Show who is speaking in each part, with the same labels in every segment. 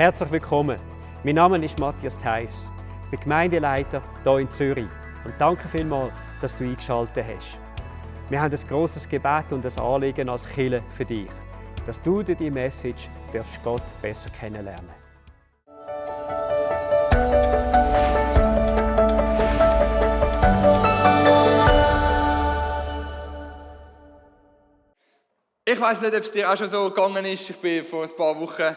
Speaker 1: Herzlich willkommen. Mein Name ist Matthias Theiss. Ich bin Gemeindeleiter hier in Zürich. Und danke vielmals, dass du eingeschaltet hast. Wir haben ein grosses Gebet und ein Anliegen als Kirche für dich, dass du durch diese Message Gott besser kennenlernen darfst.
Speaker 2: Ich weiss nicht, ob es dir auch schon so gegangen ist. Ich bin vor ein paar Wochen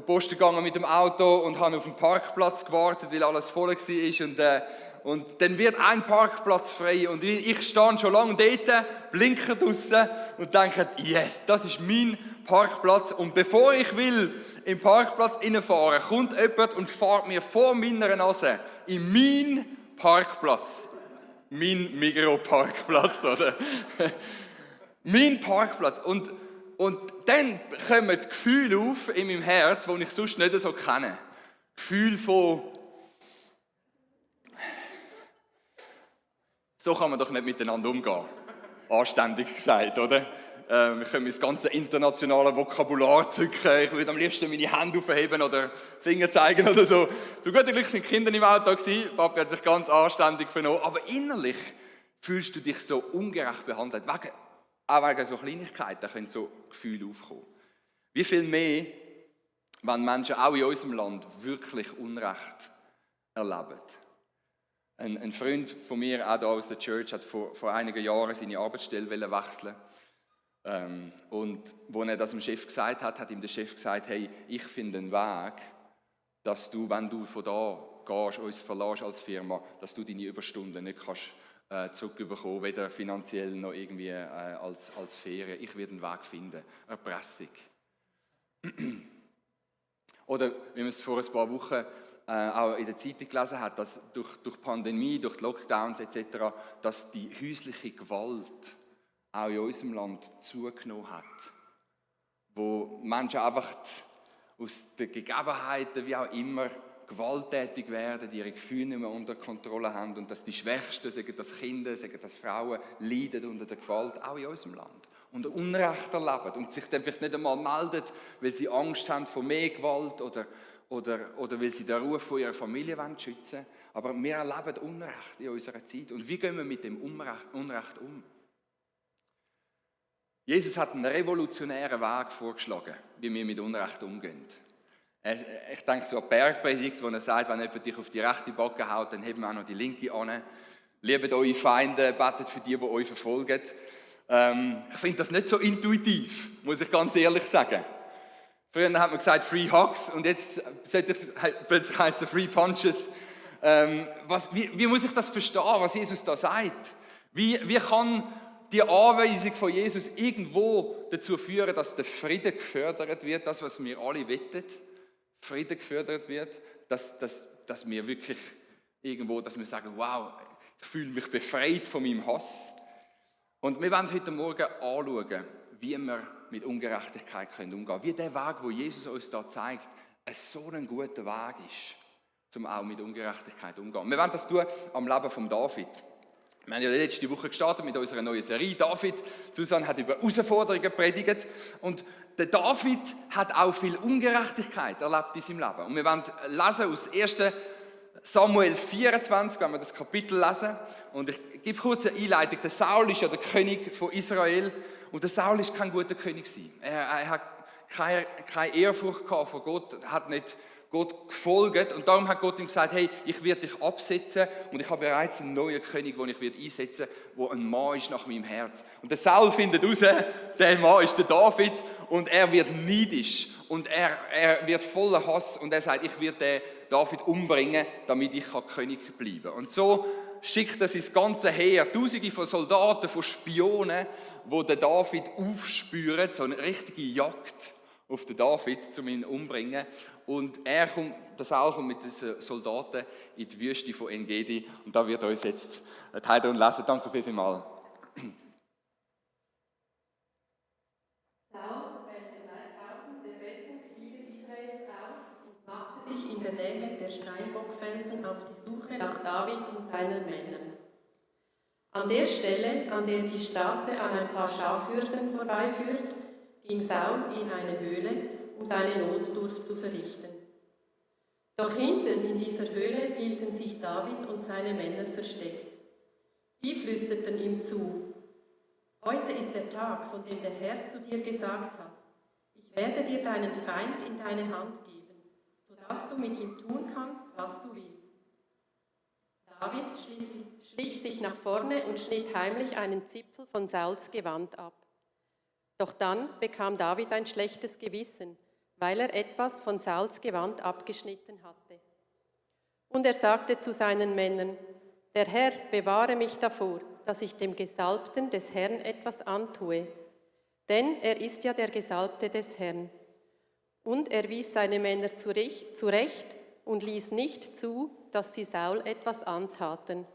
Speaker 2: posten gegangen mit dem Auto und habe auf dem Parkplatz gewartet, weil alles voll war. Und dann wird ein Parkplatz frei. Und ich stehe schon lange dort, blinke draussen und denke, yes, das ist mein Parkplatz. Und bevor ich will im Parkplatz reinfahren, kommt jemand und fährt mir vor meiner Nase in meinen Parkplatz. Mein Migros-Parkplatz, oder? Mein Parkplatz. Und dann kommen Gefühle auf in meinem Herz, die ich sonst nicht so kenne. Gefühle von, so kann man doch nicht miteinander umgehen. Anständig gesagt, oder? Wir können das ganze internationale Vokabular zücken. Ich würde am liebsten meine Hände aufheben oder Finger zeigen oder so. Zu gutem Glück sind die Kinder im Auto gewesen. Papi hat sich ganz anständig vernommen. Aber innerlich fühlst du dich so ungerecht behandelt. Auch wegen so Kleinigkeiten können so Gefühle aufkommen. Wie viel mehr, wenn Menschen auch in unserem Land wirklich Unrecht erleben. Ein Freund von mir, auch hier aus der Church, hat vor einigen Jahren seine Arbeitsstelle wechseln. Und als er das dem Chef gesagt hat, hat ihm der Chef gesagt, hey, ich finde einen Weg, dass du, wenn du von da gehst, uns verlässt als Firma, dass du deine Überstunden nicht kannst zurückbekommen, weder finanziell noch irgendwie als Ferien. Ich werde einen Weg finden. Erpressung. Oder, wie man es vor ein paar Wochen auch in der Zeitung gelesen hat, dass durch die Pandemie, durch die Lockdowns etc., dass die häusliche Gewalt auch in unserem Land zugenommen hat. Wo Menschen einfach aus den Gegebenheiten, wie auch immer, gewalttätig werden, die ihre Gefühle nicht mehr unter Kontrolle haben und dass die Schwächsten, sagen das Kinder, sagen das Frauen, leiden unter der Gewalt, auch in unserem Land. Und Unrecht erleben und sich dann vielleicht nicht einmal melden, weil sie Angst haben vor mehr Gewalt oder weil sie den Ruf von ihrer Familie schützen wollen. Aber wir erleben Unrecht in unserer Zeit. Und wie gehen wir mit dem Unrecht um? Jesus hat einen revolutionären Weg vorgeschlagen, wie wir mit Unrecht umgehen. Ich denke so an die Bergpredigt, wo er sagt, wenn jemand dich auf die rechte Backe haut, dann heben wir auch noch die linke an. Liebt eure Feinde, betet für die euch verfolgen. Ich finde das nicht so intuitiv, muss ich ganz ehrlich sagen. Früher hat man gesagt Free Hugs und jetzt plötzlich heisst es Free Punches. Wie muss ich das verstehen, was Jesus da sagt? Wie kann die Anweisung von Jesus irgendwo dazu führen, dass der Friede gefördert wird, das, was wir alle wettet? Frieden gefördert wird, dass wir wirklich irgendwo, dass wir sagen, wow, ich fühle mich befreit von meinem Hass. Und wir wollen heute Morgen anschauen, wie wir mit Ungerechtigkeit umgehen können. Wie der Weg, den Jesus uns da zeigt, so ein guter Weg ist, um auch mit Ungerechtigkeit umzugehen. Wir wollen das tun am Leben von David. Wir haben ja letzte Woche gestartet mit unserer neuen Serie. David, Susanne hat über Herausforderungen gepredigt und der David hat auch viel Ungerechtigkeit erlebt in seinem Leben. Und wir wollen lesen aus 1. Samuel 24, wenn wir das Kapitel lesen. Und ich gebe kurz eine Einleitung. Der Saul ist ja der König von Israel und der Saul ist kein guter König gewesen. Er hat keine Ehrfurcht gehabt vor Gott, hat nicht Gott gefolgt und darum hat Gott ihm gesagt, hey, ich werde dich absetzen und ich habe bereits einen neuen König, den ich einsetzen werde, der ein Mann ist nach meinem Herz. Und der Saul findet heraus, der Mann ist der David und er wird neidisch und er wird voller Hass und er sagt, ich werde den David umbringen, damit ich König bleiben kann. Und so schickt er sein ganzes Heer, Tausende von Soldaten, von Spionen, die den David aufspüren, so eine richtige Jagd auf den David, um ihn umzubringen. Und der Saul kommt mit diesen Soldaten in die Wüste von Engedi. Und da wird uns jetzt Heidrun lesen. Danke vielmals.
Speaker 3: Saul wählte 3000 der besten Krieger Israels aus und machte sich in der Nähe der Steinbockfelsen auf die Suche nach David und seinen Männern. An der Stelle, an der die Straße an ein paar Schafhürden vorbeiführt, ging Saul in eine Höhle, um seine Notdurft zu verrichten. Doch hinten in dieser Höhle hielten sich David und seine Männer versteckt. Die flüsterten ihm zu: Heute ist der Tag, von dem der Herr zu dir gesagt hat: Ich werde dir deinen Feind in deine Hand geben, sodass du mit ihm tun kannst, was du willst. David schlich sich nach vorne und schnitt heimlich einen Zipfel von Sauls Gewand ab. Doch dann bekam David ein schlechtes Gewissen, weil er etwas von Sauls Gewand abgeschnitten hatte. Und er sagte zu seinen Männern: Der Herr bewahre mich davor, dass ich dem Gesalbten des Herrn etwas antue. Denn er ist ja der Gesalbte des Herrn. Und er wies seine Männer zurecht und ließ nicht zu, dass sie Saul etwas antaten.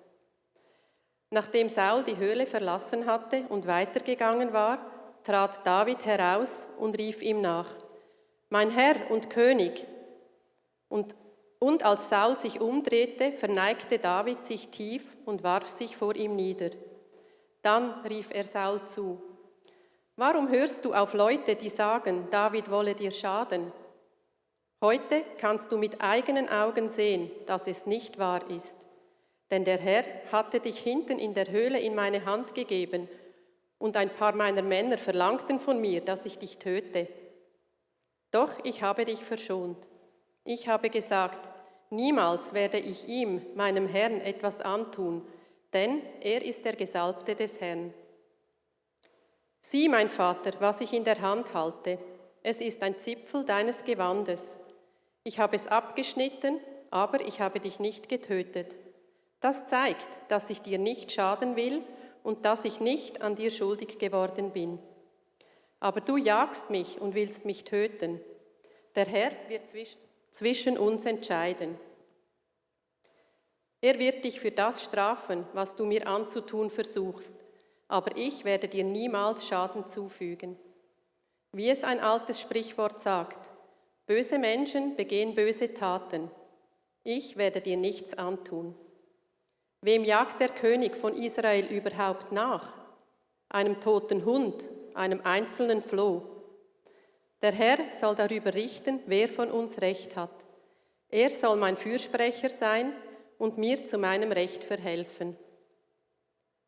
Speaker 3: Nachdem Saul die Höhle verlassen hatte und weitergegangen war, trat David heraus und rief ihm nach: Mein Herr und König! Und als Saul sich umdrehte, verneigte David sich tief und warf sich vor ihm nieder. Dann rief er Saul zu: Warum hörst du auf Leute, die sagen, David wolle dir schaden? Heute kannst du mit eigenen Augen sehen, dass es nicht wahr ist. Denn der Herr hatte dich hinten in der Höhle in meine Hand gegeben, und ein paar meiner Männer verlangten von mir, dass ich dich töte. Doch ich habe dich verschont. Ich habe gesagt: Niemals werde ich ihm, meinem Herrn, etwas antun, denn er ist der Gesalbte des Herrn. Sieh, mein Vater, was ich in der Hand halte. Es ist ein Zipfel deines Gewandes. Ich habe es abgeschnitten, aber ich habe dich nicht getötet. Das zeigt, dass ich dir nicht schaden will und dass ich nicht an dir schuldig geworden bin. Aber du jagst mich und willst mich töten. Der Herr wird zwischen uns entscheiden. Er wird dich für das strafen, was du mir anzutun versuchst, aber ich werde dir niemals Schaden zufügen. Wie es ein altes Sprichwort sagt: Böse Menschen begehen böse Taten. Ich werde dir nichts antun. Wem jagt der König von Israel überhaupt nach? Einem toten Hund, einem einzelnen Floh? Der Herr soll darüber richten, wer von uns Recht hat. Er soll mein Fürsprecher sein und mir zu meinem Recht verhelfen.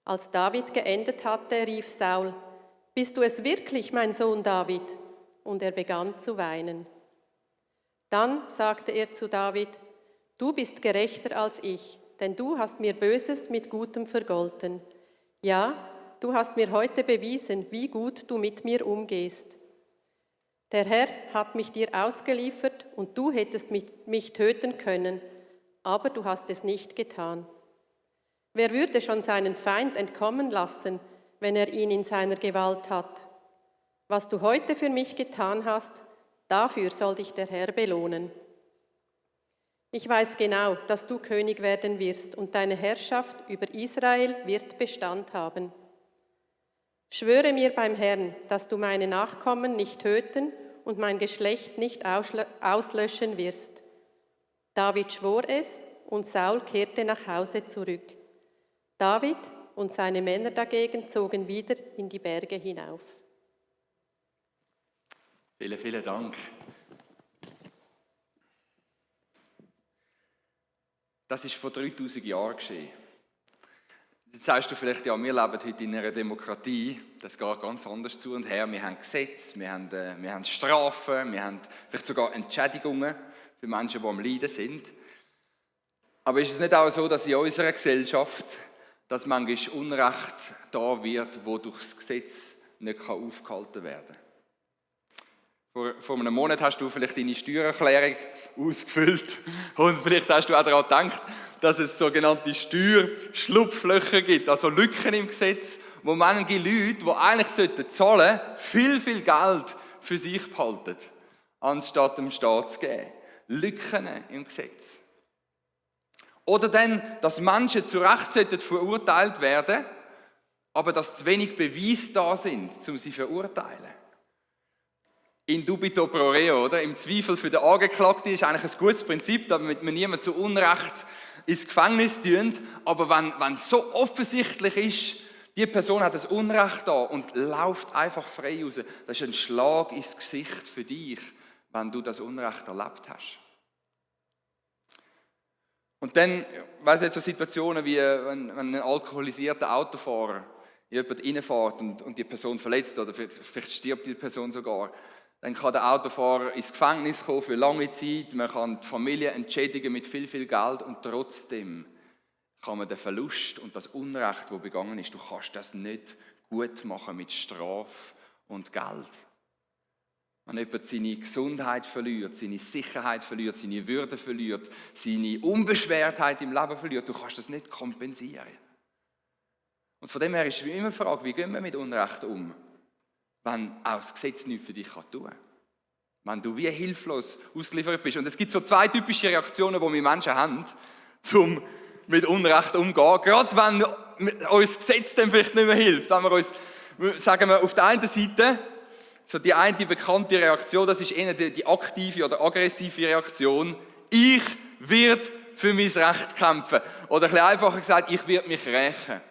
Speaker 3: Als David geendet hatte, rief Saul: Bist du es wirklich, mein Sohn David? Und er begann zu weinen. Dann sagte er zu David: Du bist gerechter als ich, denn du hast mir Böses mit Gutem vergolten. Ja, du hast mir heute bewiesen, wie gut du mit mir umgehst. Der Herr hat mich dir ausgeliefert und du hättest mich töten können, aber du hast es nicht getan. Wer würde schon seinen Feind entkommen lassen, wenn er ihn in seiner Gewalt hat? Was du heute für mich getan hast, dafür soll dich der Herr belohnen. Ich weiß genau, dass du König werden wirst und deine Herrschaft über Israel wird Bestand haben. Schwöre mir beim Herrn, dass du meine Nachkommen nicht töten und mein Geschlecht nicht auslöschen wirst. David schwor es und Saul kehrte nach Hause zurück. David und seine Männer dagegen zogen wieder in die Berge hinauf.
Speaker 2: Vielen, vielen Dank. Das ist vor 3000 Jahren geschehen. Jetzt sagst du vielleicht, ja, wir leben heute in einer Demokratie, das geht ganz anders zu und her. Wir haben Gesetze, wir haben Strafen, wir haben vielleicht sogar Entschädigungen für Menschen, die am Leiden sind. Aber ist es nicht auch so, dass in unserer Gesellschaft dass manchmal Unrecht da wird, wo durch das Gesetz nicht aufgehalten werden kann? Vor einem Monat hast du vielleicht deine Steuererklärung ausgefüllt und vielleicht hast du auch daran gedacht, dass es sogenannte Steuerschlupflöcher gibt, also Lücken im Gesetz, wo manche Leute, die eigentlich zahlen sollten, viel Geld für sich behalten, anstatt dem Staat zu geben. Lücken im Gesetz. Oder dann, dass Menschen zu Recht verurteilt werden, aber dass zu wenig Beweise da sind, um sie zu verurteilen. In dubito pro reo, oder? Im Zweifel für den Angeklagten ist eigentlich ein gutes Prinzip, damit man niemanden zu Unrecht ins Gefängnis tun. Aber wenn es so offensichtlich ist, die Person hat das Unrecht da und läuft einfach frei raus, das ist ein Schlag ins Gesicht für dich, wenn du das Unrecht erlebt hast. Und dann, weiss ich, so Situationen wie, wenn ein alkoholisierter Autofahrer in jemanden reinfährt und die Person verletzt oder vielleicht stirbt die Person sogar, dann kann der Autofahrer ins Gefängnis kommen für lange Zeit, man kann die Familie entschädigen mit viel, viel Geld und trotzdem kann man den Verlust und das Unrecht, das begangen ist, du kannst das nicht gut machen mit Strafe und Geld. Wenn jemand seine Gesundheit verliert, seine Sicherheit verliert, seine Würde verliert, seine Unbeschwertheit im Leben verliert, du kannst das nicht kompensieren. Und von dem her ist immer die Frage, wie gehen wir mit Unrecht um, wenn auch das Gesetz nichts für dich tun kann. Wenn du wie hilflos ausgeliefert bist. Und es gibt so zwei typische Reaktionen, die wir Menschen haben, um mit Unrecht umzugehen. Gerade wenn uns das Gesetz dann vielleicht nicht mehr hilft. Wenn wir uns, sagen wir, auf der einen Seite, so die eine bekannte Reaktion, das ist eher die aktive oder aggressive Reaktion. Ich werde für mein Recht kämpfen. Oder ein bisschen einfacher gesagt, ich werde mich rächen.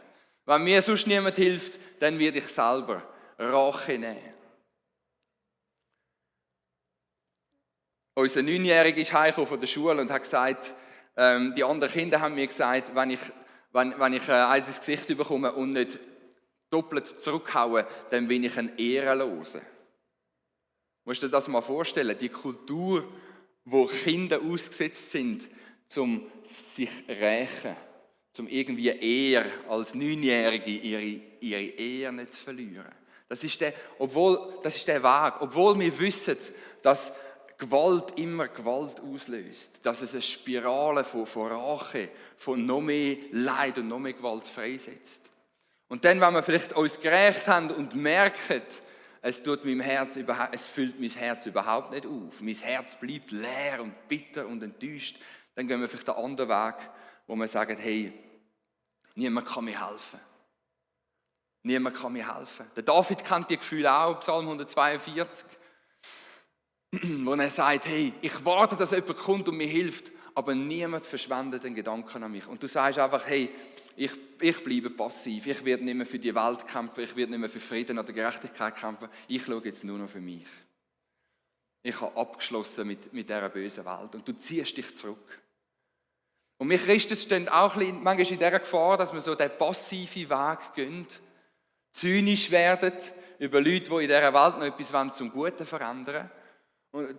Speaker 2: Wenn mir sonst niemand hilft, dann werde ich selber Rache nehmen. Unser 9-Jähriger ist heimgekommen von der Schule und hat gesagt, die anderen Kinder haben mir gesagt, wenn ich eins ins Gesicht bekomme und nicht doppelt zurückhaue, dann bin ich ein Ehrenloser. Musst du dir das mal vorstellen, die Kultur, wo Kinder ausgesetzt sind, um sich zu rächen, um irgendwie eher als 9-Jährige ihre Ehe nicht zu verlieren. Das ist der Weg, obwohl wir wissen, dass Gewalt immer Gewalt auslöst, dass es eine Spirale von Rache, von noch mehr Leid und noch mehr Gewalt freisetzt. Und dann, wenn wir vielleicht uns gerächt haben und merken, es füllt mein Herz überhaupt nicht auf, mein Herz bleibt leer und bitter und enttäuscht, dann gehen wir vielleicht einen anderen Weg, wo wir sagen, hey, niemand kann mir helfen. Niemand kann mir helfen. Der David kennt die Gefühle auch, Psalm 142, wo er sagt, hey, ich warte, dass jemand kommt und mir hilft, aber niemand verschwendet den Gedanken an mich. Und du sagst einfach, hey, ich bleibe passiv, ich werde nicht mehr für die Welt kämpfen, ich werde nicht mehr für Frieden oder Gerechtigkeit kämpfen, ich schaue jetzt nur noch für mich. Ich habe abgeschlossen mit dieser bösen Welt und du ziehst dich zurück. Und wir Christen stehen auch manchmal in dieser Gefahr, dass wir so den passiven Weg gehen, zynisch werden über Leute, die in dieser Welt noch etwas zum Guten verändern wollen.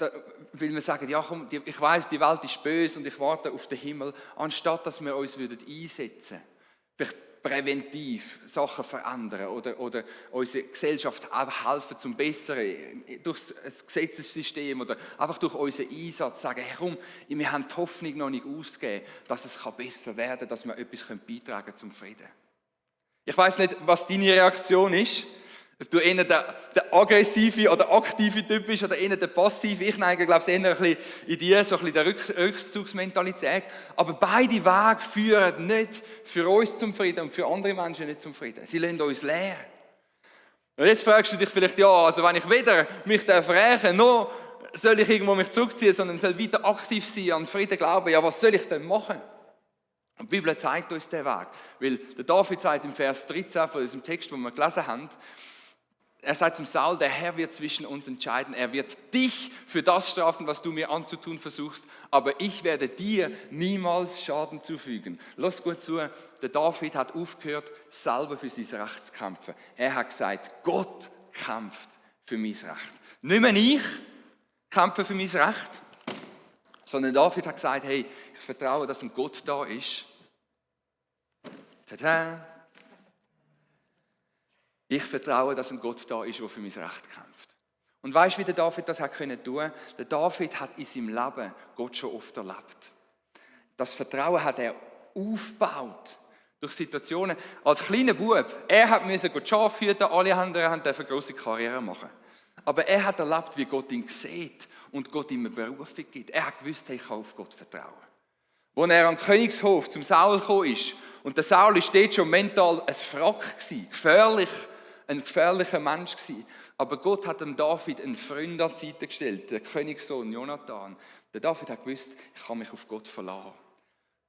Speaker 2: Weil wir sagen, ja komm, ich weiss, die Welt ist böse und ich warte auf den Himmel, anstatt dass wir uns einsetzen würden, vielleicht präventiv Sachen verändern oder unsere Gesellschaft auch helfen zum Besseren, durch das Gesetzessystem oder einfach durch unseren Einsatz sagen, hey, komm, wir haben die Hoffnung noch nicht ausgegeben, dass es besser werden kann, dass wir etwas beitragen zum Frieden. Ich weiss nicht, was deine Reaktion ist. Ob du eher der aggressive oder aktive Typ bist oder eher der passive. Ich neige, glaube ich, eher ein bisschen in die, so ein bisschen der Rückzugsmentalität. Aber beide Wege führen nicht für uns zum Frieden und für andere Menschen nicht zum Frieden. Sie lassen uns leer. Und jetzt fragst du dich vielleicht, ja, also wenn ich weder mich rächen noch soll ich irgendwo mich zurückziehen, sondern soll weiter aktiv sein, an Frieden glauben, ja, was soll ich denn machen? Und die Bibel zeigt uns den Weg. Weil der David sagt im Vers 13 von diesem Text, den wir gelesen haben, er sagt zum Saul, der Herr wird zwischen uns entscheiden. Er wird dich für das strafen, was du mir anzutun versuchst, aber ich werde dir niemals Schaden zufügen. Lass gut zu, der David hat aufgehört, selber für sein Recht zu kämpfen. Er hat gesagt, Gott kämpft für mein Recht. Nicht mehr ich kämpfe für mein Recht, sondern David hat gesagt, hey, ich vertraue, dass ein Gott da ist. Tada! Ich vertraue, dass ein Gott da ist, der für mein Recht kämpft. Und weißt du, wie der David das hat können tun? Der David hat in seinem Leben Gott schon oft erlebt. Das Vertrauen hat er aufgebaut durch Situationen. Als kleiner Bub, er musste die Schafe hüten, alle anderen durften eine grosse Karriere machen. Aber er hat erlebt, wie Gott ihn sieht und Gott ihm eine Berufung gibt. Er hat gewusst, ich kann auf Gott vertrauen. Als er am Königshof zum Saul gekommen ist, und der Saul war dort schon mental ein Wrack, ein gefährlicher Mensch gewesen. Aber Gott hat dem David einen Freund an die Seite gestellt, der Königssohn Jonathan. Der David hat gewusst, ich kann mich auf Gott verlassen.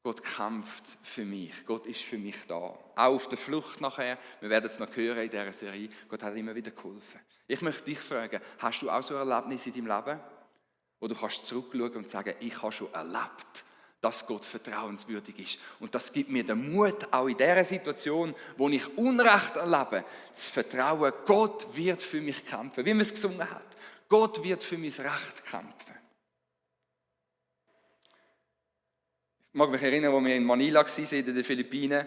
Speaker 2: Gott kämpft für mich, Gott ist für mich da. Auch auf der Flucht nachher, wir werden es noch hören in dieser Serie, Gott hat immer wieder geholfen. Ich möchte dich fragen, hast du auch so Erlebnisse in deinem Leben, wo du kannst zurückschauen und sagen, ich habe schon erlebt, dass Gott vertrauenswürdig ist. Und das gibt mir den Mut, auch in dieser Situation, wo ich Unrecht erlebe, zu vertrauen, Gott wird für mich kämpfen. Wie man es gesungen hat. Gott wird für mein Recht kämpfen. Ich mag mich erinnern, als wir in Manila waren, in den Philippinen.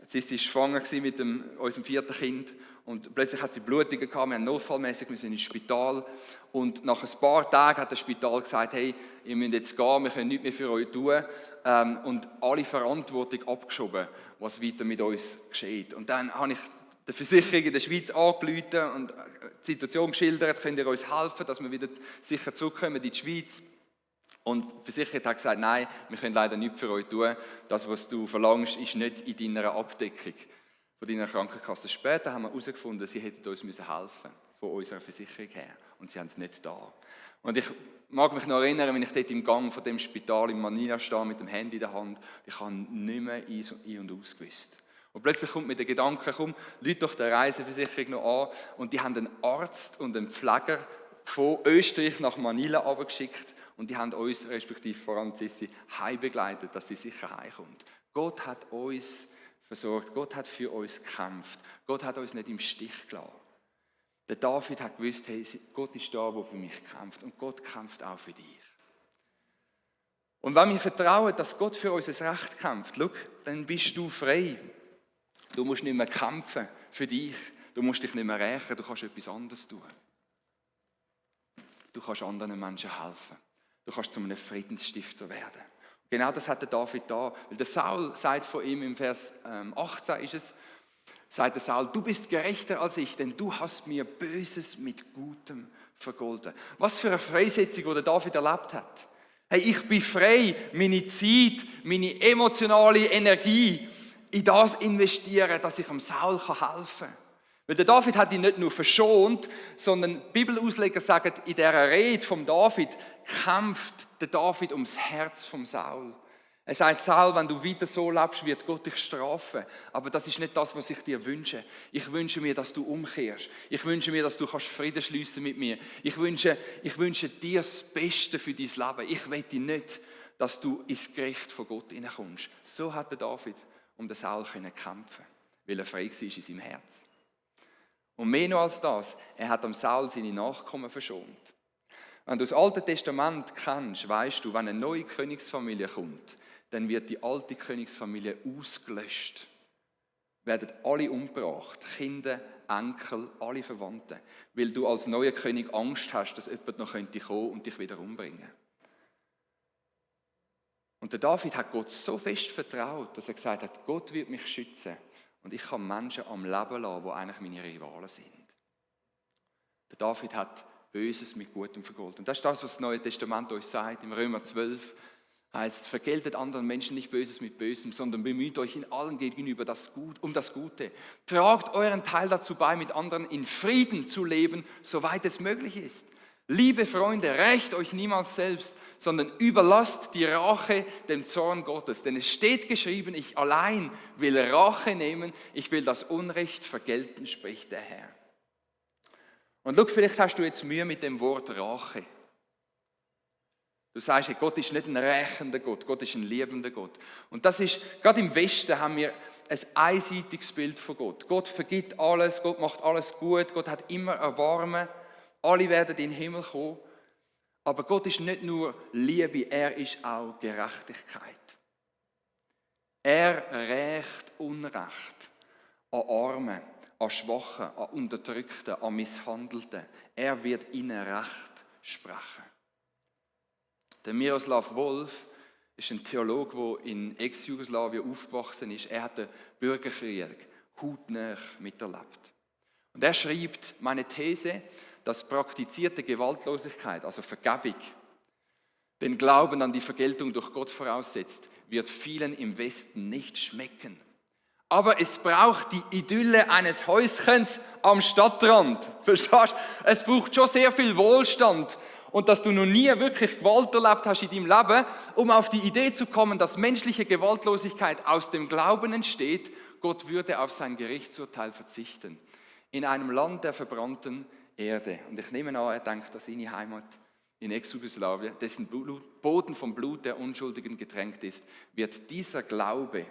Speaker 2: Sie war schwanger mit unserem 4. Kind. Und plötzlich hat sie Blutungen gehabt, wir haben notfallmäßig, wir sind ins Spital. Und nach ein paar Tagen hat das Spital gesagt, hey, ihr müsst jetzt gehen, wir können nichts mehr für euch tun. Und alle Verantwortung abgeschoben, was weiter mit uns geschieht. Und dann habe ich der Versicherung in der Schweiz angerufen und die Situation geschildert, könnt ihr uns helfen, dass wir wieder sicher zurückkommen in die Schweiz. Und die Versicherung hat gesagt, nein, wir können leider nichts für euch tun. Das, was du verlangst, ist nicht in deiner Abdeckung von deiner Krankenkasse. Später haben wir herausgefunden, sie hätten uns helfen müssen, von unserer Versicherung her. Und sie haben es nicht da. Und ich mag mich noch erinnern, wenn ich dort im Gang von dem Spital in Manila stehe, mit dem Handy in der Hand, ich habe nicht mehr ein- und ausgewusst. Und plötzlich kommt mir der Gedanke, komm, Leute doch der Reiseversicherung noch an. Und die haben einen Arzt und einen Pfleger von Österreich nach Manila abgeschickt. Und die haben uns, respektive vor allem Sissi, heim-begleitet, dass sie sicher heimkommt. Gott hat uns versorgt. Gott hat für uns gekämpft. Gott hat uns nicht im Stich gelassen. Der David hat gewusst, hey, Gott ist da, der für mich kämpft. Und Gott kämpft auch für dich. Und wenn wir vertrauen, dass Gott für unser Recht kämpft, schau, dann bist du frei. Du musst nicht mehr kämpfen für dich. Du musst dich nicht mehr rächen. Du kannst etwas anderes tun. Du kannst anderen Menschen helfen. Du kannst zu einem Friedensstifter werden. Genau das hat der David da. Weil der Saul sagt von ihm im Vers 18 ist es, sagt der Saul, du bist gerechter als ich, denn du hast mir Böses mit Gutem vergolden. Was für eine Freisetzung, die der David erlebt hat. Hey, ich bin frei, meine Zeit, meine emotionale Energie in das investieren, dass ich dem Saul helfen kann. Weil der David hat ihn nicht nur verschont, sondern Bibelausleger sagen, in dieser Rede vom David kämpft der David ums Herz vom Saul. Er sagt, Saul, wenn du weiter so lebst, wird Gott dich strafen. Aber das ist nicht das, was ich dir wünsche. Ich wünsche mir, dass du umkehrst. Ich wünsche mir, dass du Frieden schliessen mit mir. Ich wünsche dir das Beste für dein Leben. Ich will nicht, dass du ins Gericht von Gott hineinkommst. So hat der David um den Saul kämpfen, weil er frei war in seinem Herz. Und mehr noch als das, er hat am Saul seine Nachkommen verschont. Wenn du das Alte Testament kennst, weißt du, wenn eine neue Königsfamilie kommt, dann wird die alte Königsfamilie ausgelöscht. Werden alle umgebracht, Kinder, Enkel, alle Verwandten, weil du als neuer König Angst hast, dass jemand noch kommen könnte und dich wieder umbringen. Und der David hat Gott so fest vertraut, dass er gesagt hat, Gott wird mich schützen. Und ich kann Menschen am Leben lassen, die eigentlich meine Rivalen sind. Der David hat Böses mit Gutem vergolten. Und das ist das, was das Neue Testament euch sagt. Im Römer 12 heißt es, vergeltet anderen Menschen nicht Böses mit Bösem, sondern bemüht euch in allen gegenüber um das Gute. Tragt euren Teil dazu bei, mit anderen in Frieden zu leben, soweit es möglich ist. Liebe Freunde, rächt euch niemals selbst, sondern überlasst die Rache dem Zorn Gottes. Denn es steht geschrieben, ich allein will Rache nehmen, ich will das Unrecht vergelten, spricht der Herr. Und schau, vielleicht hast du jetzt Mühe mit dem Wort Rache. Du sagst, hey, Gott ist nicht ein rächender Gott, Gott ist ein liebender Gott. Und das ist, gerade im Westen haben wir ein einseitiges Bild von Gott. Gott vergibt alles, Gott macht alles gut, Gott hat immer Erbarmen. Alle werden in den Himmel kommen. Aber Gott ist nicht nur Liebe, er ist auch Gerechtigkeit. Er rächt Unrecht an Armen, an Schwachen, an Unterdrückten, an Misshandelten. Er wird ihnen Recht sprechen. Der Miroslav Volf ist ein Theologe, der in Ex-Jugoslawien aufgewachsen ist. Er hat den Bürgerkrieg hautnah miterlebt. Und er schreibt, meine These, dass praktizierte Gewaltlosigkeit, also Vergebung, den Glauben an die Vergeltung durch Gott voraussetzt, wird vielen im Westen nicht schmecken. Aber es braucht die Idylle eines Häuschens am Stadtrand. Verstehst du? Es braucht schon sehr viel Wohlstand und dass du noch nie wirklich Gewalt erlebt hast in deinem Leben, um auf die Idee zu kommen, dass menschliche Gewaltlosigkeit aus dem Glauben entsteht, Gott würde auf sein Gerichtsurteil verzichten. In einem Land der verbrannten Erde. Und ich nehme an, er denkt an seine Heimat in Ex-Jugoslawien, dessen Boden vom Blut der Unschuldigen getränkt ist, wird dieser Glaube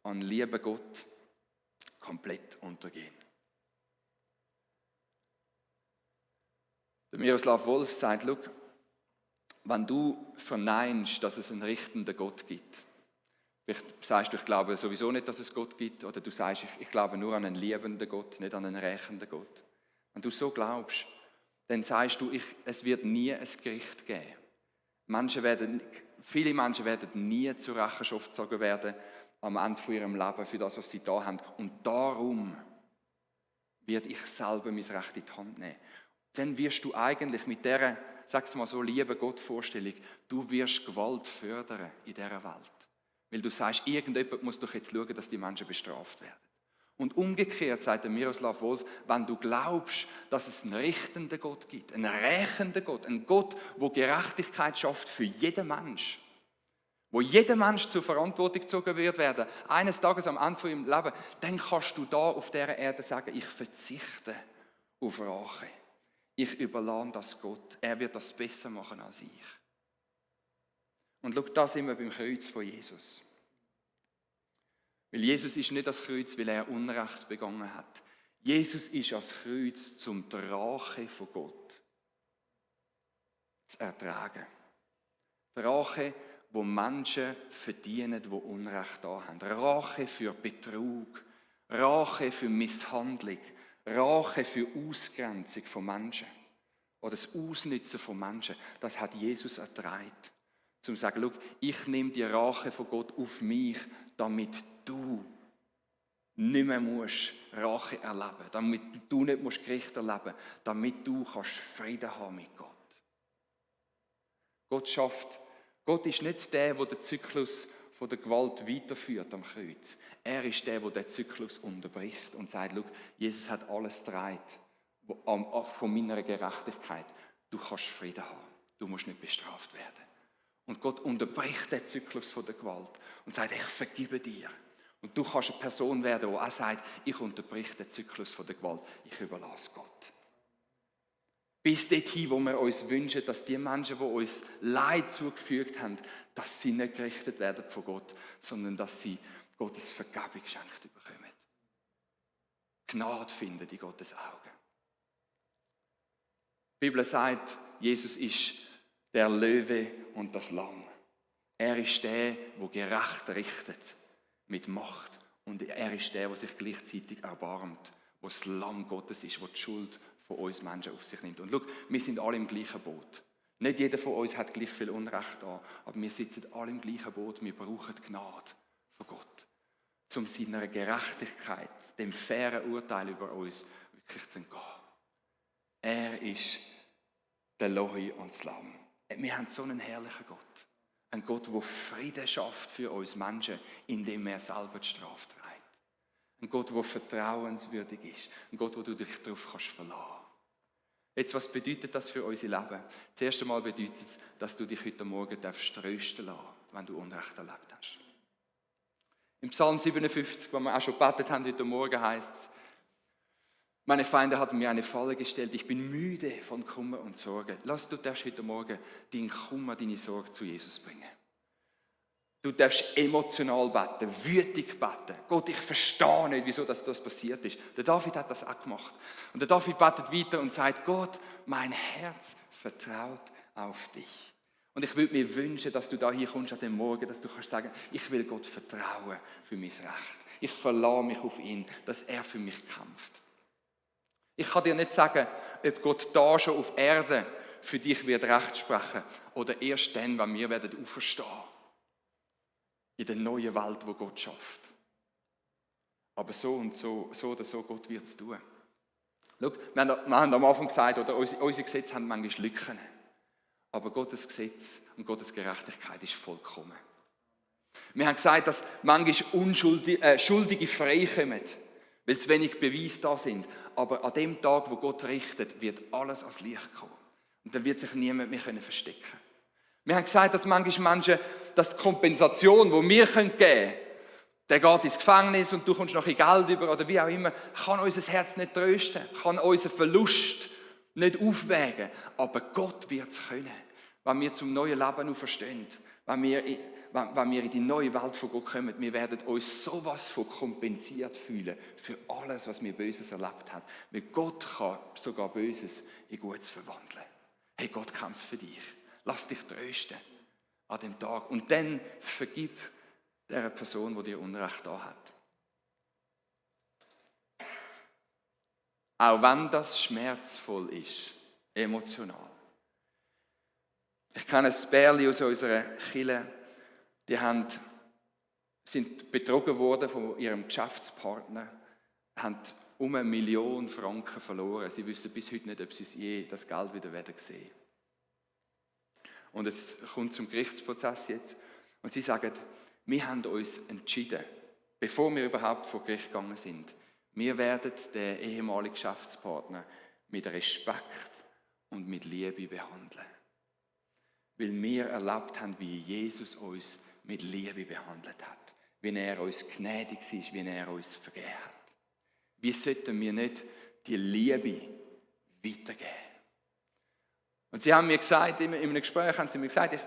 Speaker 2: an liebe Gott komplett untergehen. Der Miroslav Volf sagt, schau, wenn du verneinst, dass es einen richtenden Gott gibt, vielleicht sagst du, ich glaube sowieso nicht, dass es Gott gibt, oder du sagst, ich glaube nur an einen liebenden Gott, nicht an einen rächenden Gott. Wenn du so glaubst, dann sagst du, es wird nie ein Gericht geben. Viele Menschen werden nie zur Rechenschaft gezogen werden am Ende von ihrem Leben für das, was sie da haben. Und darum werde ich selber mein Recht in die Hand nehmen. Dann wirst du eigentlich mit dieser, sag's mal so, liebe Gott-Vorstellung, du wirst Gewalt fördern in dieser Welt. Weil du sagst, irgendjemand muss doch jetzt schauen, dass die Menschen bestraft werden. Und umgekehrt sagt der Miroslav Volf, wenn du glaubst, dass es einen richtenden Gott gibt, einen rächenden Gott, einen Gott, der Gerechtigkeit schafft für jeden Mensch, wo jeder Mensch zur Verantwortung gezogen wird werden, eines Tages am Ende von ihrem Leben, dann kannst du da auf dieser Erde sagen, ich verzichte auf Rache. Ich überlasse das Gott. Er wird das besser machen als ich. Und schau, da sind wir beim Kreuz von Jesus. Weil Jesus ist nicht das Kreuz, weil er Unrecht begangen hat. Jesus ist als Kreuz zum die Rache von Gott zu ertragen. Die Rache, wo Menschen verdienen, die Unrecht da haben. Rache für Betrug, Rache für Misshandlung, Rache für Ausgrenzung von Menschen oder das Ausnutzen von Menschen. Das hat Jesus ertragen. Zum zu sagen, schau, ich nehme die Rache von Gott auf mich, damit du nicht mehr musst Rache erleben, damit du nicht musst Gericht erleben, damit du kannst Frieden haben mit Gott. Gott ist nicht der den Zyklus von der Gewalt weiterführt am Kreuz. Er ist der den Zyklus unterbricht und sagt, schau, Jesus hat alles getragen von meiner Gerechtigkeit. Du kannst Frieden haben, du musst nicht bestraft werden. Und Gott unterbricht den Zyklus von der Gewalt und sagt, ich vergebe dir. Und du kannst eine Person werden, die auch sagt, ich unterbrich den Zyklus von der Gewalt, ich überlasse Gott. Bis dorthin, wo wir uns wünschen, dass die Menschen, die uns Leid zugefügt haben, dass sie nicht gerichtet werden von Gott, sondern dass sie Gottes Vergebung geschenkt bekommen. Gnade finden in Gottes Augen. Die Bibel sagt, Jesus ist der Löwe und das Lamm. Er ist der gerecht richtet mit Macht. Und er ist der sich gleichzeitig erbarmt, wo das Lamm Gottes ist, wo die Schuld von uns Menschen auf sich nimmt. Und schau, wir sind alle im gleichen Boot. Nicht jeder von uns hat gleich viel Unrecht an, aber wir sitzen alle im gleichen Boot. Wir brauchen Gnade von Gott, um seiner Gerechtigkeit, dem fairen Urteil über uns wirklich zu entgehen. Er ist der Löwe und das Lamm. Wir haben so einen herrlichen Gott. Ein Gott, der Frieden schafft für uns Menschen, indem er selber die Strafe trägt. Ein Gott, der vertrauenswürdig ist. Ein Gott, wo du dich darauf verlassen kannst. Jetzt, was bedeutet das für unser Leben? Das erste Mal bedeutet es, dass du dich heute Morgen trösten lassen, wenn du Unrecht erlebt hast. Im Psalm 57, wo wir auch schon gebetet haben heute Morgen, heißt es, meine Feinde hatten mir eine Falle gestellt, ich bin müde von Kummer und Sorge. Du darfst heute Morgen deinen Kummer, deine Sorge zu Jesus bringen. Du darfst emotional beten, wütig beten. Gott, ich verstehe nicht, wieso das passiert ist. Der David hat das auch gemacht. Und der David betet weiter und sagt, Gott, mein Herz vertraut auf dich. Und ich würde mir wünschen, dass du da hier kommst an dem Morgen, dass du kannst sagen, ich will Gott vertrauen für mein Recht. Ich verlasse mich auf ihn, dass er für mich kämpft. Ich kann dir nicht sagen, ob Gott da schon auf Erde für dich wird Recht sprechen oder erst dann, wenn wir werden auferstehen. In der neuen Welt, die Gott schafft. Aber so oder so, Gott wird es tun. Schau, wir haben am Anfang gesagt, oder unsere Gesetze haben manchmal Lücken. Aber Gottes Gesetz und Gottes Gerechtigkeit ist vollkommen. Wir haben gesagt, dass manchmal Schuldige freikommen, weil zu wenig Beweise da sind. Aber an dem Tag, wo Gott richtet, wird alles ans Licht kommen. Und dann wird sich niemand mehr verstecken können. Wir haben gesagt, dass manchmal Menschen, dass die Kompensation, die wir geben können, der geht ins Gefängnis und du kommst noch Geld über oder wie auch immer, kann unser Herz nicht trösten, kann unseren Verlust nicht aufwägen. Aber Gott wird es können. wenn wir zum neuen Leben auferstehen, wenn wir in die neue Welt von Gott kommen, wir werden uns sowas von kompensiert fühlen für alles, was wir Böses erlebt haben. Weil Gott kann sogar Böses in Gutes verwandeln. Hey, Gott kämpft für dich. Lass dich trösten an dem Tag. Und dann vergib der Person, die dir Unrecht da hat. Auch wenn das schmerzvoll ist, emotional. Ich kenne ein Pärchen aus unserer Kirche, die sind betrogen worden von ihrem Geschäftspartner, haben um 1 Million Franken verloren. Sie wissen bis heute nicht, ob sie das Geld wieder sehen werden. Und es kommt zum Gerichtsprozess jetzt. Und sie sagen, wir haben uns entschieden, bevor wir überhaupt vor Gericht gegangen sind, wir werden den ehemaligen Geschäftspartner mit Respekt und mit Liebe behandeln. Weil wir erlebt haben, wie Jesus uns mit Liebe behandelt hat. Wie er uns gnädig ist, wie er uns vergeben hat. Wie sollten wir nicht die Liebe weitergeben? Und sie haben mir gesagt, in einem Gespräch haben sie mir gesagt,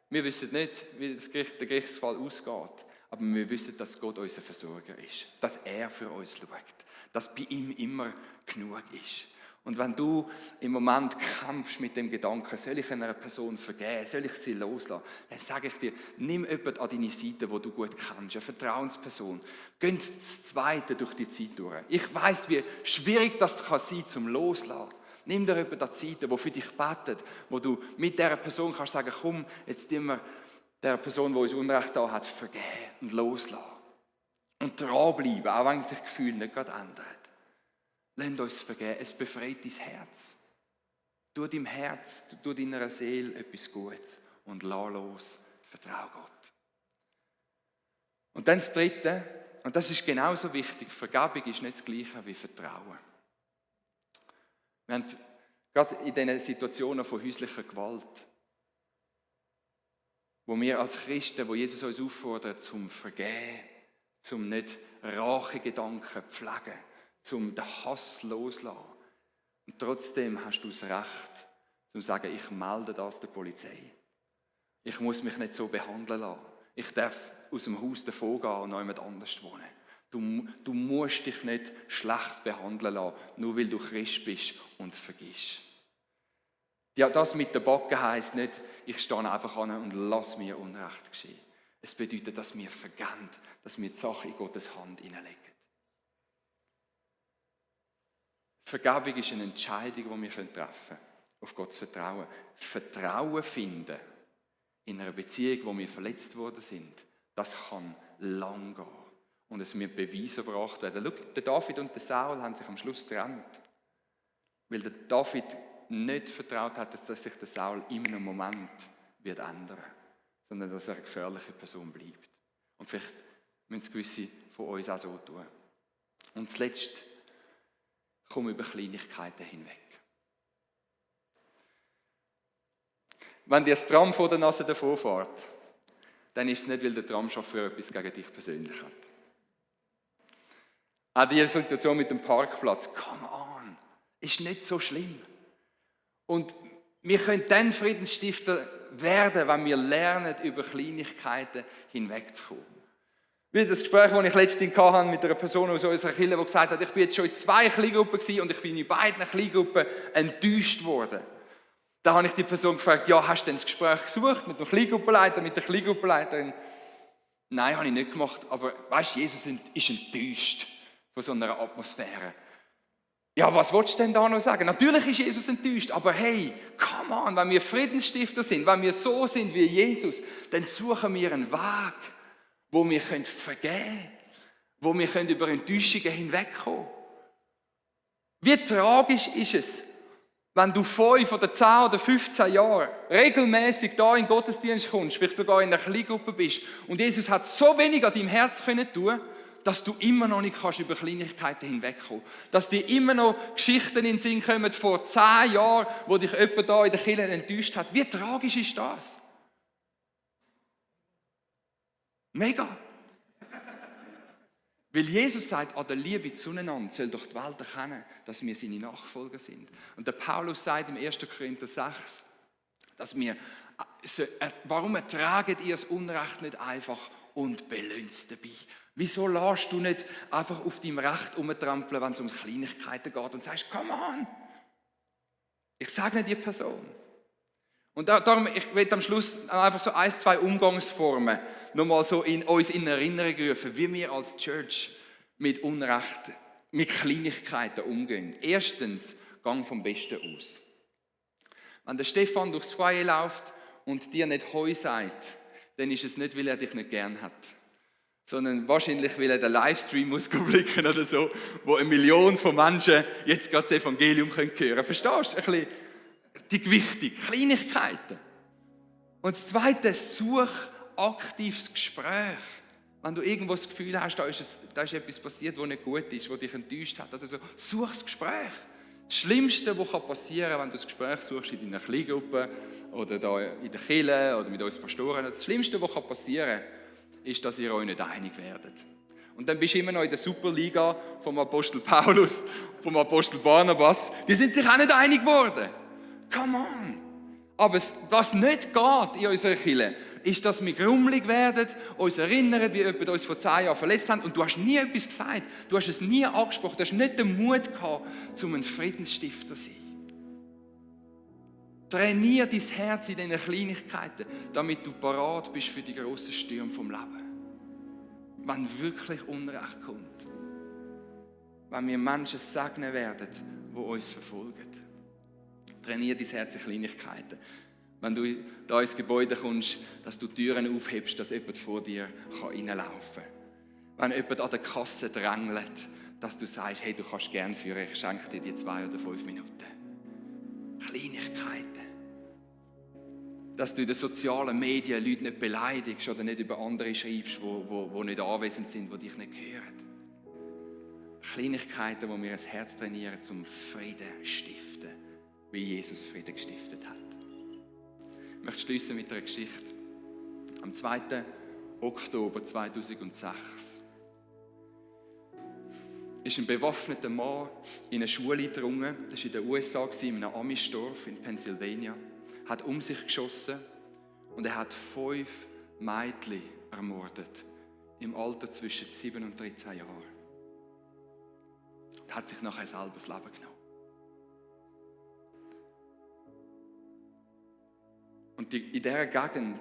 Speaker 2: wir wissen nicht, wie der Gerichtsfall ausgeht, aber wir wissen, dass Gott unser Versorger ist, dass er für uns schaut, dass bei ihm immer genug ist. Und wenn du im Moment kämpfst mit dem Gedanken, soll ich einer Person vergeben, soll ich sie loslassen, dann sage ich dir, nimm jemanden an deine Seite, wo du gut kennst, eine Vertrauensperson. Geh das Zweite durch die Zeit durch. Ich weiss, wie schwierig das sein kann, zum Loslassen. Nimm dir jemanden an die Seite, der für dich betet, wo du mit dieser Person kannst sagen, komm, jetzt tun wir der Person, die uns Unrecht da hat, vergeben und loslassen. Und dranbleiben, auch wenn sich Gefühle nicht gerade ändern. Lass uns vergeben, es befreit dein Herz. Tu deinem Herz, tu deiner Seele etwas Gutes und lass los, vertrau Gott. Und dann das Dritte, und das ist genauso wichtig, Vergebung ist nicht das Gleiche wie Vertrauen. Wir haben gerade in diesen Situationen von häuslicher Gewalt, wo wir als Christen, wo Jesus uns auffordert, zum Vergeben, zum nicht Rachegedanken pflegen, zum den Hass loslassen. Und trotzdem hast du das Recht, zu sagen, ich melde das der Polizei. Ich muss mich nicht so behandeln lassen. Ich darf aus dem Haus davon gehen und noch jemand anders wohnen. Du musst dich nicht schlecht behandeln lassen, nur weil du Christ bist und vergisst. Ja, das mit der Backe heisst nicht, ich stehe einfach an und lass mir Unrecht geschehen. Es bedeutet, dass wir vergeben, dass wir die Sache in Gottes Hand hineinlegen. Vergebung ist eine Entscheidung, die wir treffen können, auf Gottes Vertrauen. Vertrauen finden in einer Beziehung, wo wir verletzt worden sind, das kann lang gehen. Und es wird Beweise gebracht werden. Schau, der David und der Saul haben sich am Schluss getrennt. Weil der David nicht vertraut hat, dass sich der Saul in einem Moment wird ändern, sondern dass er eine gefährliche Person bleibt. Und vielleicht müssen es gewisse von uns auch so tun. Und zuletzt, komm über Kleinigkeiten hinweg. Wenn dir das Tram vor der Nase davor fährt, dann ist es nicht, weil der Tramchauffeur etwas gegen dich persönlich hat. Auch die Situation mit dem Parkplatz, come on, ist nicht so schlimm. Und wir können dann Friedensstifter werden, wenn wir lernen, über Kleinigkeiten hinwegzukommen. Wie das Gespräch, das ich letztens hatte mit einer Person aus unserer Kirche, die gesagt hat, ich bin jetzt schon in 2 Kleingruppen gewesen und ich bin in beiden Kleingruppen enttäuscht worden. Da habe ich die Person gefragt, ja, hast du denn das Gespräch gesucht mit dem Kleingruppenleiter, mit der Kleingruppenleiterin? Nein, habe ich nicht gemacht, aber weißt du, Jesus ist enttäuscht von so einer Atmosphäre. Ja, was willst du denn da noch sagen? Natürlich ist Jesus enttäuscht, aber hey, come on, wenn wir Friedensstifter sind, wenn wir so sind wie Jesus, dann suchen wir einen Weg, wo wir vergeben können, wo wir über Enttäuschungen hinwegkommen können. Wie tragisch ist es, wenn du 5 oder 10 oder 15 Jahre regelmäßig da in den Gottesdienst kommst, vielleicht sogar in einer Kleingruppe bist und Jesus hat so wenig an deinem Herz tun, dass du immer noch nicht über Kleinigkeiten hinwegkommen kannst. Dass dir immer noch Geschichten in den Sinn kommen vor 10 Jahren, wo dich jemand da in der Kirche enttäuscht hat. Wie tragisch ist das? Mega! Weil Jesus sagt, an der Liebe zueinander soll doch die Welt erkennen, dass wir seine Nachfolger sind. Und der Paulus sagt im 1. Korinther 6, Warum ertraget ihr das Unrecht nicht einfach und belöhnt es dabei? Wieso lässt du nicht einfach auf deinem Recht rumtrampeln, wenn es um Kleinigkeiten geht und sagst, come on, ich segne die Person. Und darum, ich will am Schluss einfach so 1, 2 Umgangsformen nochmal so uns in Erinnerung rufen, wie wir als Church mit Unrecht, mit Kleinigkeiten umgehen. Erstens, gang vom Besten aus. Wenn der Stefan durchs Foyer läuft und dir nicht Hoi sagt, dann ist es nicht, weil er dich nicht gern hat, sondern wahrscheinlich, weil er den Livestream muss blicken oder so, wo 1 Million von Menschen jetzt gerade das Evangelium hören können. Verstehst du? Ein bisschen die Gewichtung, Kleinigkeiten. Und das Zweite, such aktives Gespräch. Wenn du irgendwo das Gefühl hast, da ist etwas passiert, was nicht gut ist, was dich enttäuscht hat oder so, such das Gespräch. Das Schlimmste, was passieren kann, wenn du das Gespräch suchst in deiner Kleingruppe oder da in der Kirche oder mit uns Pastoren, das Schlimmste, was passieren kann, ist, dass ihr euch nicht einig werdet. Und dann bist du immer noch in der Superliga vom Apostel Paulus, vom Apostel Barnabas. Die sind sich auch nicht einig geworden. Come on! Aber was nicht geht in unserer Kirche, ist, dass wir grummelig werden, uns erinnern, wie jemand uns vor 10 Jahren verletzt hat und du hast nie etwas gesagt, du hast es nie angesprochen, du hast nicht den Mut gehabt, um ein Friedensstifter zu sein. Trainier dein Herz in diesen Kleinigkeiten, damit du parat bist für die grossen Stürme vom Leben. Wenn wirklich Unrecht kommt. Wenn wir Menschen segnen werden, die uns verfolgen. Trainier dein Herz in Kleinigkeiten. Wenn du da ins Gebäude kommst, dass du Türen aufhebst, dass jemand vor dir reinlaufen kann. Wenn jemand an der Kasse drängelt, dass du sagst, hey, du kannst gerne führen, ich schenke dir die 2 oder 5 Minuten. Kleinigkeiten. Dass du in den sozialen Medien Leute nicht beleidigst oder nicht über andere schreibst, die nicht anwesend sind, die dich nicht hören. Kleinigkeiten, wo wir ein Herz trainieren, zum Frieden stiften, wie Jesus Frieden gestiftet hat. Ich möchte schließen mit einer Geschichte. Am 2. Oktober 2006 ist ein bewaffneter Mann in eine Schule gedrungen. Das war in den USA, in einem Amish-Dorf in Pennsylvania. Er hat um sich geschossen und er hat 5 Mädchen ermordet. Im Alter zwischen 7 und 13 Jahren. Er hat sich nachher selber das Leben genommen. Und in dieser Gegend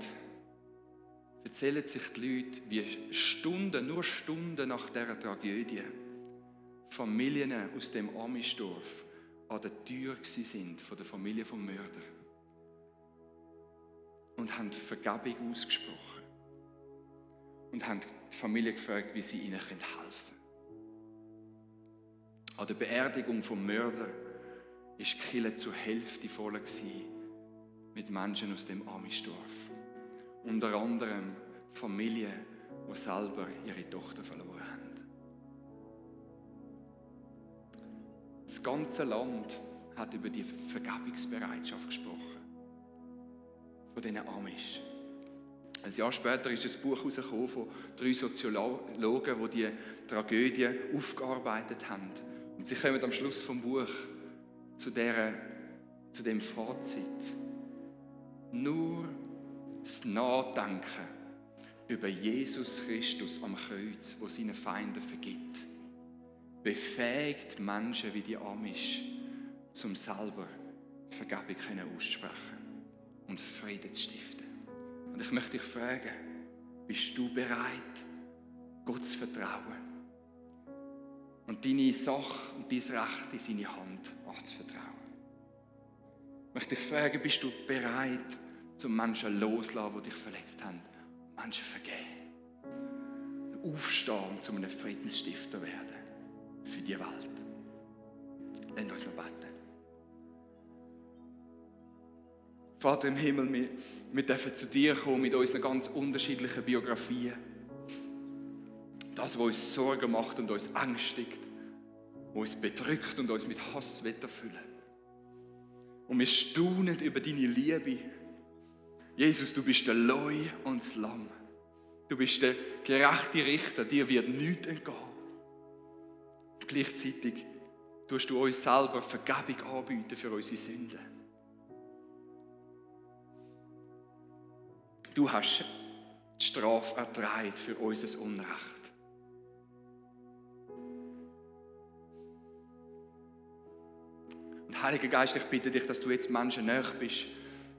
Speaker 2: erzählen sich die Leute, wie nur Stunden nach dieser Tragödie Familien aus dem Amish-Dorf an der Tür sind von der Familie vom Mörder und haben Vergebung ausgesprochen und haben die Familie gefragt, wie sie ihnen helfen können. An der Beerdigung vom Mörder war die Kirche zur Hälfte voll mit Menschen aus dem Amish-Dorf. Unter anderem Familien, die selber ihre Tochter verloren haben. Das ganze Land hat über die Vergebungsbereitschaft gesprochen. Von diesen Amish. Ein Jahr später ist ein Buch herausgekommen von 3 Soziologen, die die Tragödie aufgearbeitet haben. Und sie kommen am Schluss vom Buch zu dem Fazit. Nur das Nachdenken über Jesus Christus am Kreuz, der seinen Feinden vergibt, befähigt Menschen wie die Amish, zum selber Vergebung auszusprechen und Frieden zu stiften. Und ich möchte dich fragen, bist du bereit, Gott zu vertrauen und deine Sache und dein Recht in seine Hand anzuvertrauen? Ich möchte dich fragen, bist du bereit, zum Menschen loszulassen, die dich verletzt haben, Menschen vergeben, aufstehen und zu einem Friedensstifter werden für die Welt? Lasst uns noch beten. Vater im Himmel, wir dürfen zu dir kommen mit unseren ganz unterschiedlichen Biografien. Das, was uns Sorgen macht und uns ängstigt, was uns bedrückt und uns mit Hass erfüllen will. Und wir staunen über deine Liebe. Jesus, du bist der Leu und das Lamm. Du bist der gerechte Richter, dir wird nichts entgehen. Und gleichzeitig tust du uns selber Vergebung anbieten für unsere Sünden. Du hast die Strafe ertragen für unser Unrecht. Und Heiliger Geist, ich bitte dich, dass du jetzt Menschen näher bist,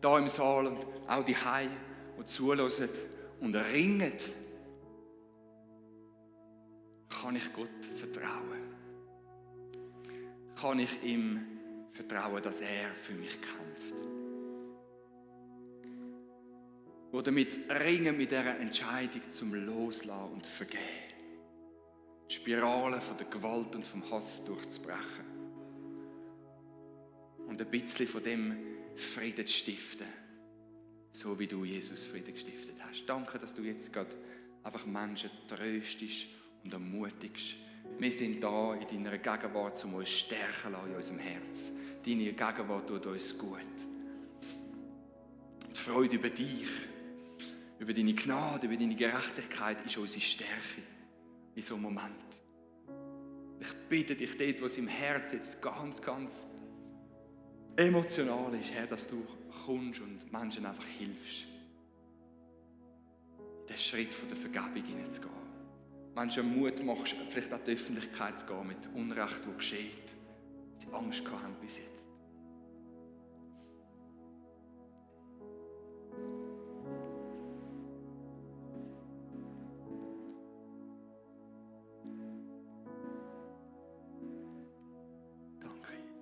Speaker 2: da im Saal und auch die Heim, die zuhören und ringen. Kann ich Gott vertrauen? Kann ich ihm vertrauen, dass er für mich kämpft? Oder mit ringen mit dieser Entscheidung zum Loslassen und Vergeben. Die Spirale von der Gewalt und vom Hass durchzubrechen. Und ein bisschen von dem Frieden zu stiften. So wie du, Jesus, Frieden gestiftet hast. Danke, dass du jetzt gerade einfach Menschen tröstest und ermutigst. Wir sind da in deiner Gegenwart, um uns stärken in unserem Herz. Deine Gegenwart tut uns gut. Die Freude über dich, über deine Gnade, über deine Gerechtigkeit ist unsere Stärke in so einem Moment. Ich bitte dich dort, wo es im Herz jetzt ganz, ganz emotional ist, Herr, dass du kommst und Menschen einfach hilfst, den Schritt von der Vergebung hineinzugehen. Menschen Mut machst, vielleicht an die Öffentlichkeit zu gehen mit Unrecht, das geschieht, sie Angst gehabt haben bis jetzt. Danke, Jesus.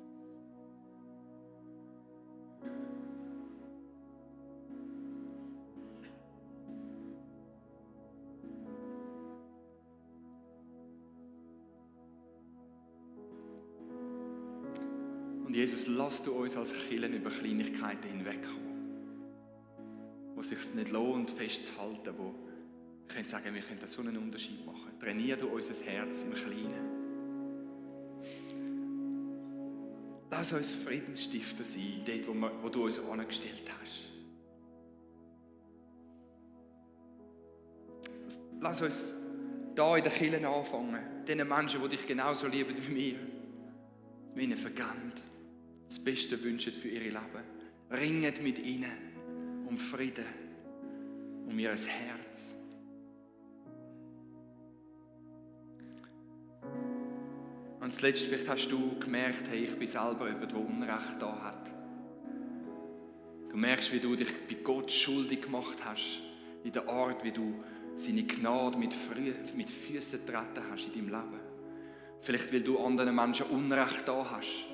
Speaker 2: Und Jesus, lass du uns als Kirche über Kleinigkeiten hinwegkommen, wo es sich nicht lohnt, festzuhalten, wo wir können sagen, wir können da so einen Unterschied machen. Trainier du unser Herz im Kleinen. Lass uns Friedensstifter sein, dort, wo du uns angestellt hast. Lass uns da in der Kirche anfangen, den Menschen, die dich genauso lieben wie mir, mit ihnen vergeben, das Beste wünschen für ihr Leben. Ringet mit ihnen um Frieden, um ihr Herz. Und zuletzt, vielleicht hast du gemerkt, hey, ich bin selber jemand, der Unrecht da hat. Du merkst, wie du dich bei Gott schuldig gemacht hast, in der Art, wie du seine Gnade mit Füßen getreten hast in deinem Leben. Vielleicht, weil du anderen Menschen Unrecht da hast.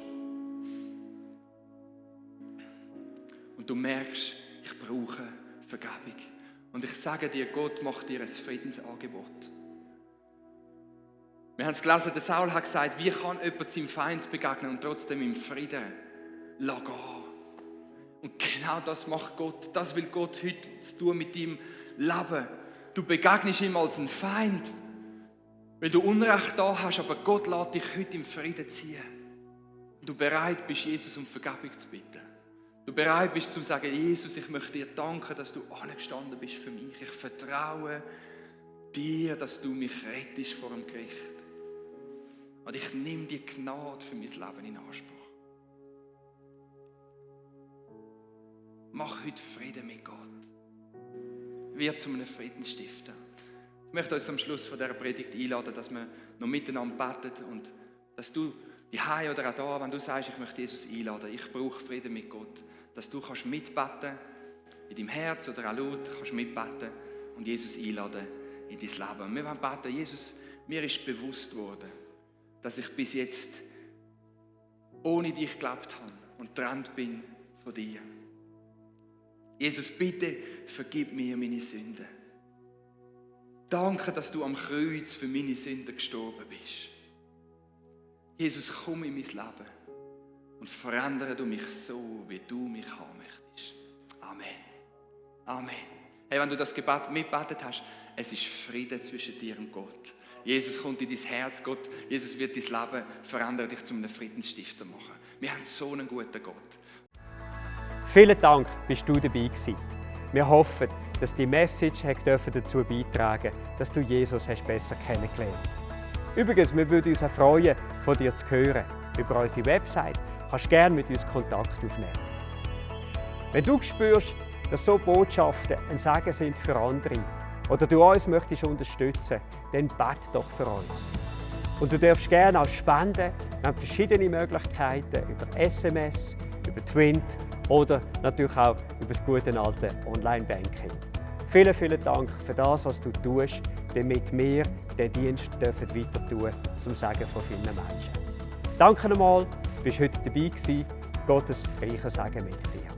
Speaker 2: Und du merkst, ich brauche Vergebung. Und ich sage dir, Gott macht dir ein Friedensangebot. Wir haben es gelesen, der Saul hat gesagt, wie kann jemand seinem Feind begegnen und trotzdem im Frieden gehen. Und genau das macht Gott. Das will Gott heute zu tun mit deinem Leben. Du begegnest ihm als ein Feind, weil du Unrecht da hast, aber Gott lässt dich heute im Frieden ziehen. Und du bereit bist, Jesus um Vergebung zu bitten. Du bereit bist zu sagen, Jesus, ich möchte dir danken, dass du angestanden bist für mich. Ich vertraue dir, dass du mich rettest vor dem Gericht. Und ich nehme die Gnade für mein Leben in Anspruch. Mach heute Frieden mit Gott. Wird zu einem Friedensstifter. Ich möchte uns am Schluss von dieser Predigt einladen, dass wir noch miteinander beten und dass du die Hause oder auch da, wenn du sagst, ich möchte Jesus einladen, ich brauche Frieden mit Gott, dass du kannst mitbeten, in deinem Herz oder auch laut kannst mitbeten und Jesus einladen in dein Leben. Und wir wollen beten, Jesus, mir ist bewusst worden, dass ich bis jetzt ohne dich gelebt habe und getrennt bin von dir. Jesus, bitte vergib mir meine Sünden. Danke, dass du am Kreuz für meine Sünden gestorben bist. Jesus, komm in mein Leben und verändere du mich so, wie du mich haben möchtest. Amen. Amen. Hey, wenn du das Gebet mitgebetet hast, es ist Frieden zwischen dir und Gott. Jesus kommt in dein Herz, Gott, Jesus wird dein Leben verändern, dich zu einem Friedensstifter machen. Wir haben so einen guten Gott.
Speaker 1: Vielen Dank, bist du dabei gewesen. Wir hoffen, dass die Message dazu beitragen durfte, dass du Jesus hast besser kennengelernt hast. Übrigens, wir würden uns auch freuen, von dir zu hören. Über unsere Website kannst du gerne mit uns Kontakt aufnehmen. Wenn du spürst, dass so Botschaften ein Segen sind für andere oder du uns möchtest unterstützen, dann bete doch für uns. Und du darfst gerne auch spenden. Wir haben verschiedene Möglichkeiten über SMS, über Twint oder natürlich auch über das gute alte Online-Banking. Vielen, vielen Dank für das, was du tust, damit wir den Dienst weiter tun dürfen, zum Segen von vielen Menschen. Danke nochmal, du bist heute dabei gewesen. Gottes reicher Segen mit dir.